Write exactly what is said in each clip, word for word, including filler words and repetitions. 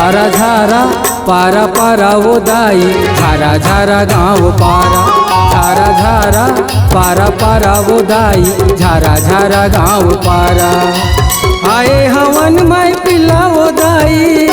झारा झारा पारा पारा वो दाई, झारा झारा गाँव पारा। झारा झारा पारा पारा वो दाई, झारा झारा गाँव पारा। आए हवन मैं पिला वो दाई,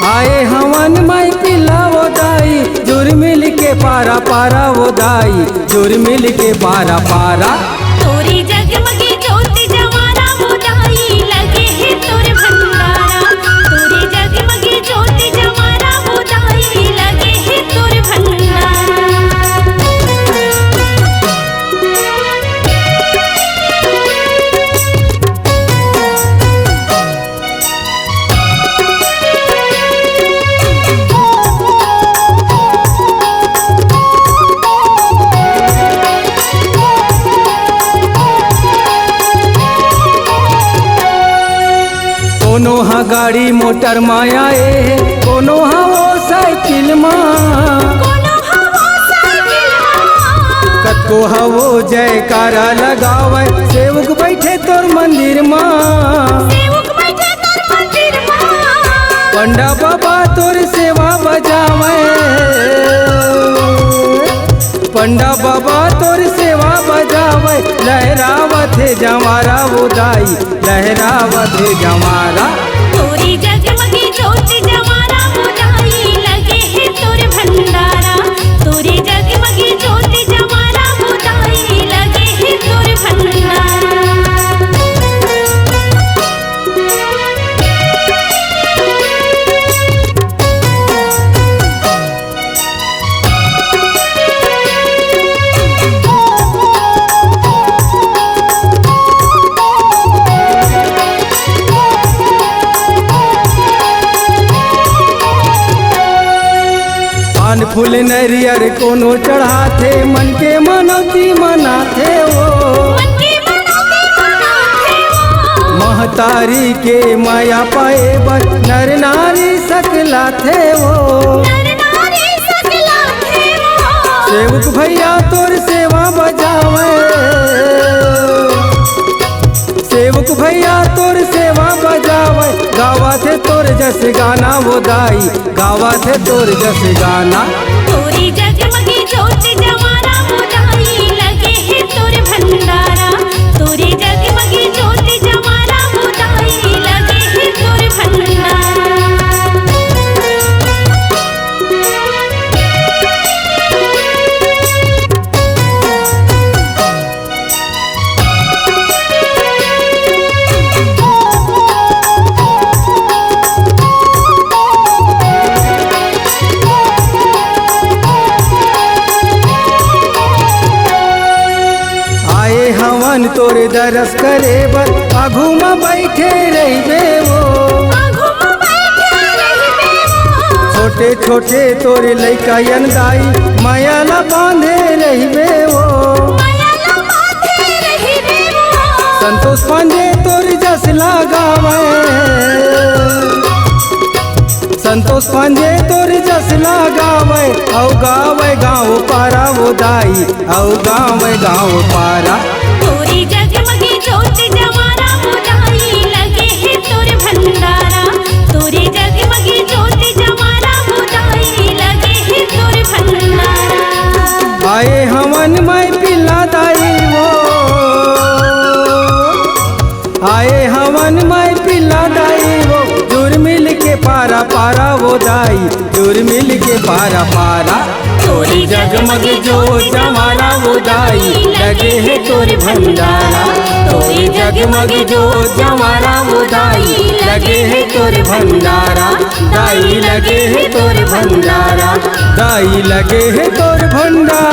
आए हवन मैं पिला वो दाई, जुर मिल के पारा पारा वो दाई, जुर मिल के पारा पारा। तोरी जगमगी ज्योति जवारा वो दाई, लगे हे तोर भंडारा। तोरी जगमगी ज्योति जवारा वो दाई, लगे हे तोर भंडारा। कोनो ह गाड़ी मोटर म आए, कोनो ह वो साइकिल म। कोनो ह वो साइकिल म। कतको ह वो जयकारा लगावय, सेवक बैठे तोर मंदिर म। सेवक बैठे तोर मंदिर म। पंडा बाबा तोर सेवा बजावय। पंडा बाबा तोर सेवा बजावय, लहरावत हे जवारा वो दाई, लहरावत हे जवारा। तोरी जगमगी ज्योति जवारा वो दाई, लगे हे तोर भंडारा। तोरी जगमगी ज्योति जवारा वो दाई, लगे हे तोर भंडारा। पान फूल नरियर कोनो चढ़ाथे, मन के मनौती मनाथे वो। मन के मनौती मनाथे वो। महतारी के मया पाए बर नर नारी सकलाथे वो। नर नारी सकलाथे वो। सेवक भैया तोर सेवा बजावय। सेवक भैया तोर सेवा बजावय, गावत हे तोर जस गाना वो दाई, गावत हे तोर जस गाना। तोरी जगमगी ज्योति जवारा वो दाई, लगे हे तोर भंडारा। तोरी जगमगी ज्योति जवारा वो दाई, लगे हे तोर भंडारा। आए हवन तोरे दरस करे बर, आघू म बैठे रहिबे वो। आघू म बैठे रहिबे वो। छोटे छोटे तोरे लइका यन दाई, मया ला बांधे रहिबे वो। मया ला बांधे रहिबे वो। संतोष पांडे तोर जस लगावय। संतोष पांडे तोर जस लगावय, अउ गावय गाँव पारा वो दाई, अउ गाँव गाँव पारा। तोरी जगमगी ज्योति जवारा वो दाई, लगे हे तोर भंडारा। तोरी जगमगी ज्योति जवारा वो दाई, लगे हे तोर भंडारा। आए हवन मैं पिला दाई वो। आए हवन मैं पिला दाई वो, जुर मिल के पारा पारा वो दाई, जुर मिल के पारा पारा। तोरी जगमग जोत जवारा वो दाई, लगे हे तोर भंडारा। तोरी जगमग जोत जवारा वो दाई, लगे हे तोर भंडारा। दाई लगे हे तोर भंडारा, दाई लगे हे तोर भंडारा।